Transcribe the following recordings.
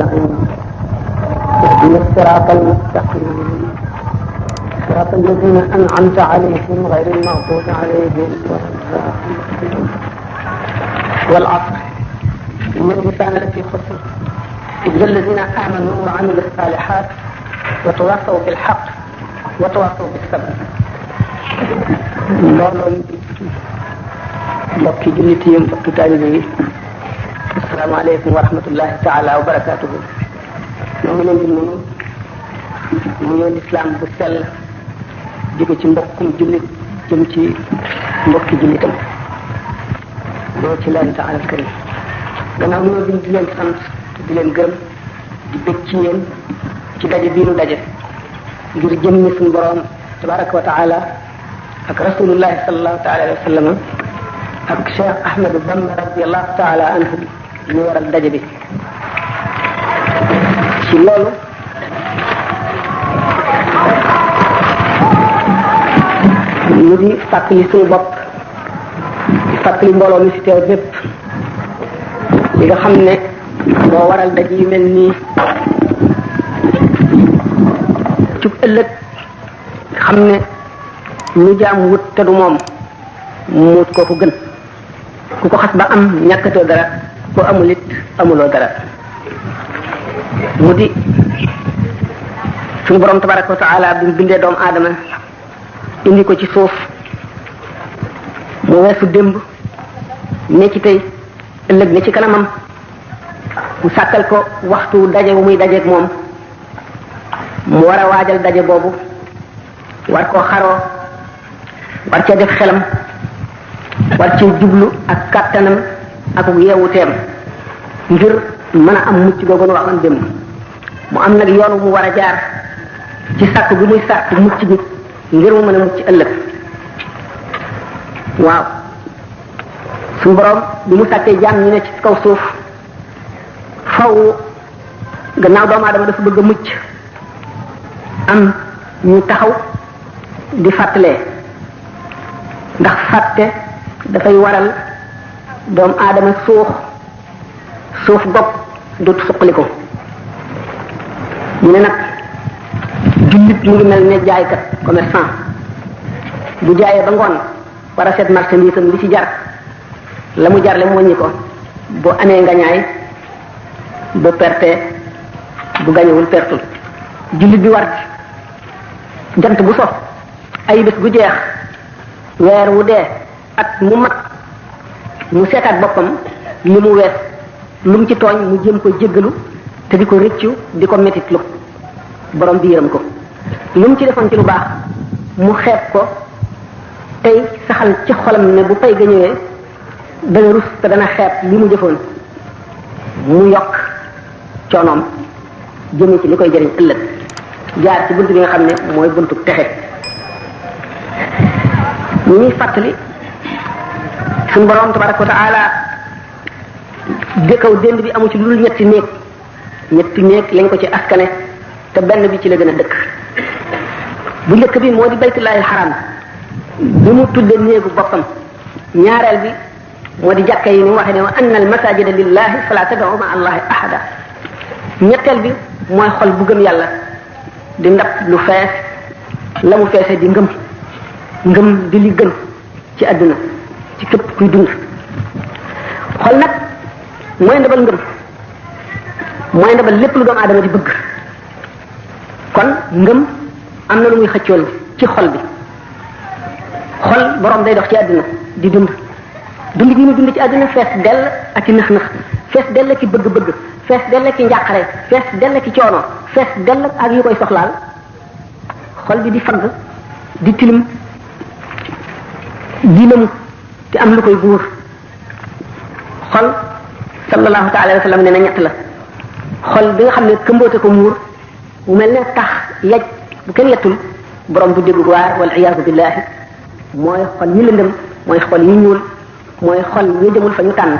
نستعين اهدنا الصراط المستقيم صراط الذين أنعمت عليهم غير المغضوب عليهم ولا الضالين والعصر إن الإنسان لفي خسر إلا الذين آمنوا وعملوا الصالحات وتواصوا بالحق وتواصوا بالصبر loolu mbokki jullit yi mbokki taalibe yi asalaamaaleykum wa rahmatullahi taala wa barakatuhu ñoo ngi leen di nuyu mu ñëw lislaam bu sell jóge ci mbokkum jullit jëm ci mbokki jullitam loolu ci leen taala karim gannaaw ñoo di leen sant di leen gërëm di bëgg ci yéen ci daje bii nu daje ngir jëmmi suñu borom tabaraka wa taala ak rasulullahi sallallahu taala alayhi wa sallam ak Cheikh Ahmadou Bamba radiallahu taala anhu ñu waral daje bi ci loolu ñu di fàttali suñu bopp di fàttali mbooloo mi fi teew bépp li nga xam ne moo waral daje yu mel nii cub ëllëg xam ne lu jaam wut te du moom mu wut kooku gën ku ko xas ba am ñàkkatoo dara ko amul it amuloo dara mu di suñu borom tabaraka wa taala bi mu bindee doomu aadama indi ko ci suuf mu weesu démb ne ci tey ëllëg ne ci kanamam mu sàkkal ko waxtu daje bu muy dajeeg moom mu war a waajal daje boobu war koo xaroo war cee def xelam war cee jublu ak kàttanam ak yeewuteem ngir mën a am mucc googu nu waxoon démb mu am nag yoon mu war a jaar ci sàkk bu muy sàkk mucc gi ngir mu mën a mucc ëllëg waaw suñu borom bi mu sàkkee jaam ñu ne ci kaw suuf faw gannaaw doomu aadama dafa bëgg a mucc am ñu taxaw di fàttalee ndax fàtte dafay waral doomu aadama suuf gopp dut suqali ko ñu ne nag jullit mu ngi mel ne jaaykat commerçant bu jaayee ba ngoon war a seet marchandise am li ci jar la mu jar le mu wàññi ko bu amee ngañaay bu perte bu gañewul pertul jullit bi war jant bu so ay bés gu jeex weer wu dee at mu mat mu seetaat boppam li mu wees lu mu ci tooñ mu jëm ko jéggalu te di ko rëccu di ko metitlu borom bi yërëm ko lu mu ci defoon ci lu baax mu xeeb ko tey saxal ci xolam ne bu pay ga ñëwee dana rus te dana xeeb li mu jëfoon mu yokk coonoom jëme ci li koy jëriñ ëllëg jaar ci bunt bi nga xam ne mooy buntu texe ñu ñuy fàttali suñu borom tabaraka wa taala dëkkaw dénd bi amu ci lu dul ñetti néeg lañ ko ci askane te benn bi ci la gën a dëkk bu njëkk bi moo di baytullahil haram bi mu tudde néegu boppam ñaareel bi moo di jàkka yi ni mu waxee ne wa anna al masajida lillahi fala tad'u ma allahi ahada ñetteel bi mooy xol bu gëm yàlla di ndab lu fees la mu feese di ngëm di li gën ci àdduna ci képp kuy dund xol nag mooy ndabal ngëm mooy ndabal lépp lu doomu aadama di bëgg kon ngëm am na lu muy xëccool ci xol bi xol borom day dox ci àdduna di dund gi mu dund ci àdduna fees dell ak ci nëx-nëx fees dell ki bëgg-bëgg fees dell ki njàqare fees dell ki coono fees dell ak yu koy soxlaal xol bi di fagg di tilim di lëmu te am lu koy buur xol sallallahu taala wa sallam ne na ñett la xol bi nga xam ne këmboote ko muur mu mel ne tax yaj bu kenn yettul borom du déggu waar wal iyaazu billahi mooy xol yi lëndëm mooy xol yi ñuul mooy xol yi jëmul fa ñu tànn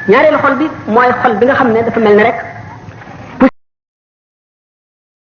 ñaareelu xol bi mooy xol bi nga xam ne dafa mel ne rek